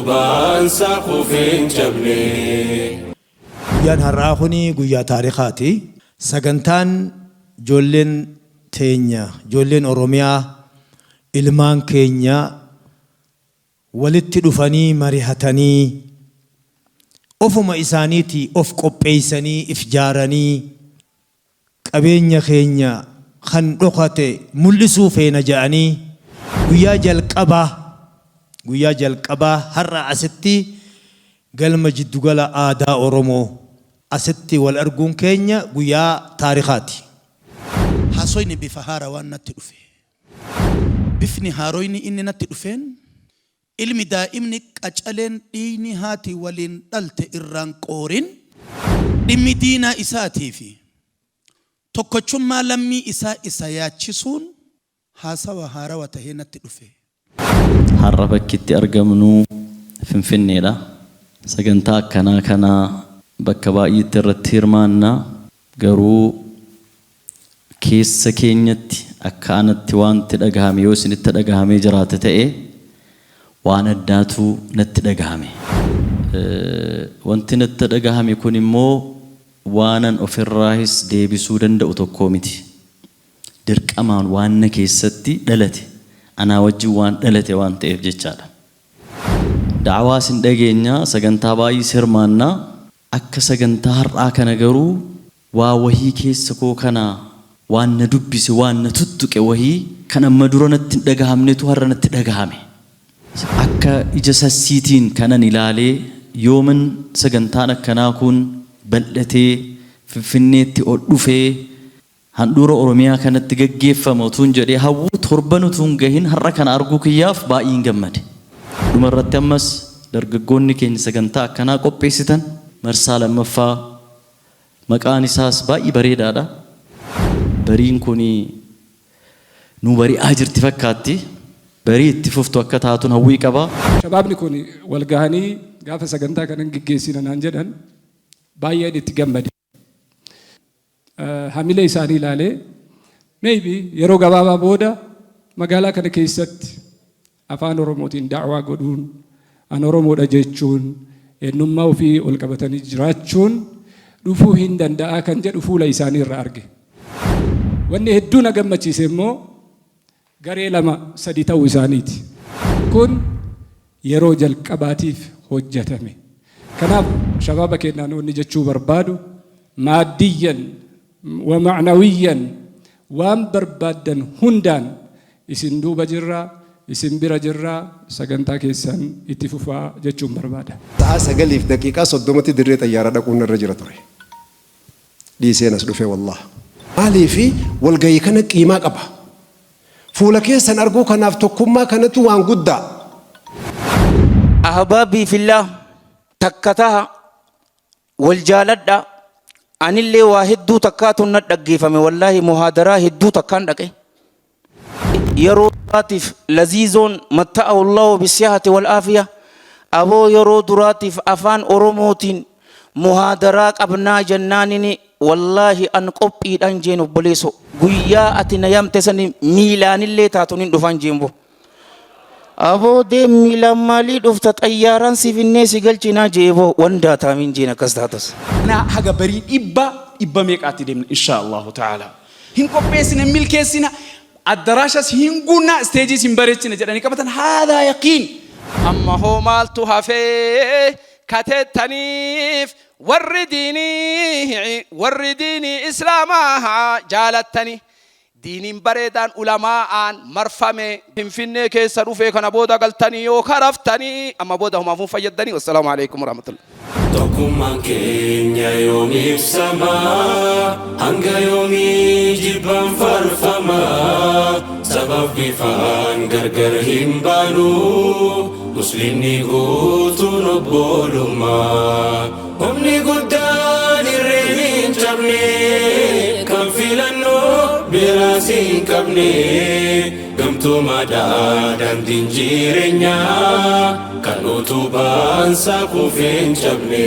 utubaan isaa kufee hin cabne. Guyyaan har'aa kuni guyyaa taarikaati. Sagantaan ijoolleen teenya, ijoolleen Oromiyaa, ilmaan keenya walitti dhufanii marihatanii, ofuma isaaniitii of qopheessanii, if jaaranii, qabeenya keenya kan dhokate mul'isuu feena ja'anii guyyaa jalqabaa guyyaa jalqabaa har'a asitti galma jiddugala aadaa Oromoo asitti wal arguun keenya guyyaa taarikaati. Haasoyni bifa haarawaan natti dhufe. Bifni haaroyni inni natti dhufeen, ilmi daa'imni qacaleen dhiiyni haati waliin dhalte irraan qoorin, dhimmi diinaa isaatii fi tokkochummaa lammii isaa isa yaachisuun haasawa haarawa tahee natti dhufe. Har'a bakki itti argamnu Finfinneedha. Sagantaa akkanaa kana bakka baay'eetti irratti hirmaanna. Garuu keessa keenyatti akka anatti wanti dhagahame yoo isinitti dhagahamee jiraate ta'e waan addaatu natti dhagahame. Wanti natti dhagahame kun immoo waanan ofirraahis deebisuu danda'u tokkoo miti. Dirqamaan waan na keessatti dhalate, anaa wajjin waan dhalate waan ta'eef jechaadha. Da'awaas hin dhageenya, sagantaa baay'ees hirmaanna. Akka sagantaa har'aa kana garuu waa wahii keessa koo kana waan na dubbise, waan na tuttuqe wahii kan amma dura natti hin dhagahamnetu har'a natti dhagahame. Akka ija sassiitiin kanan ilaalee yooman sagantaan akkanaa kun bal'atee Finfinneetti ol dhufee handhuura Oromiyaa kanatti gaggeeffama utuun jedhee hawwu torban utuun gahin har'a kana arguu kiyyaaf baay'een gammade. Dhumarratti ammas dargaggoonni keenya sagantaa akkanaa qopheessitan marsaa lammaffaa maqaan isaas baay'ee bareedaadha. Bariin kun nu bari'aa jirti fakkaatti. Barii itti fuftu akka taatuun hawwii qaba. Shabaabni kun wal gahanii gaafa sagantaa kana geggeessina naan jedhan baay'een itti gammade. Hamilee isaanii ilaalee maybe yeroo gabaabaa booda magaalaa kana keessatti afaan Oromootiin da'waa godhuun, an Oromoodha jechuun, eenyummaa ofii ol qabatanii jiraachuun dhufuu hin danda'a kan jedhu fuula isaanii irraa arge. Wanni hedduu na gammachiise immoo garee lama sadi ta'uu isaaniiti. Kun yeroo jalqabaatiif hojjetame. Kanaaf shabaaba keenyaan wanni jechuu barbaadu, maaddiyyan wa ma'nawiyyan waan barbaaddan hundaan isin duuba jirra, isin bira jirra, sagantaa keessan itti fufaa jechuun barbaada. Sa'a 9:30tti dirree xayyaaraa dhaquun narra jira ture. Dhiiseen as dhufe wallah. Maaliifi walgahii kana qiimaa qaba. Fuula keessan arguu kanaaf tokkummaa kanatu waan guddaa. Ahbaabii fillah, takka taha, wal jaaladha. Anillee waa hedduu takkaatu na dhaggeeffame, wallaahi muhaadaraa hedduu takkaan dhaqe. Yeroo duraatiif laziizoon matta'ahu Allahu bisihati wal aafiya aboo yeroo duraatiif afaan Oromootiin muhaadaraa qabnaa jennaanini, wallaahi an qophiidhaan jeen. Obboleeso, guyyaa ati na yaamte sani miilaanillee taatun hin dhufaan jeen. Bo aboo deem, miilaan maalii dhufta? Xayyaaraan si finnee si galchinaa jee. Boo wandaa taamiin jeen akkas taatas. Na haga barii dhibba dhibba meeqaatti deemna, insha Allahu ta'ala. Hin qopheessina, hin milkeessina, addaraashas hin guunnaa, isteejiis hin bareechina jedhanii qabatan, haadhaa yaqiin. Amma hoo maaltu hafee kateettaniif warri diinii islaamaa jaalattani? Diiniin bareedaan ulamaa'aan marfame Finfinnee keessa dhufee kana booda galtanii yoo karaftanii amma booda homaafuun fayyadanii. Wassalaamu alaikum warahmatullah. Tokkummaan keenya yoom ibsama? Hanga yoomii jibbaan farfama? Sabaaf bifaan gargar hin baanu. Muslimni guutuun obbolummaa. Humni guddaan irreen hin cabne, kan filannoo biraas hin qabne. Gamtoomaadhaa daandiin jireenyaa, kan utubaan isaa kufee hin cabne.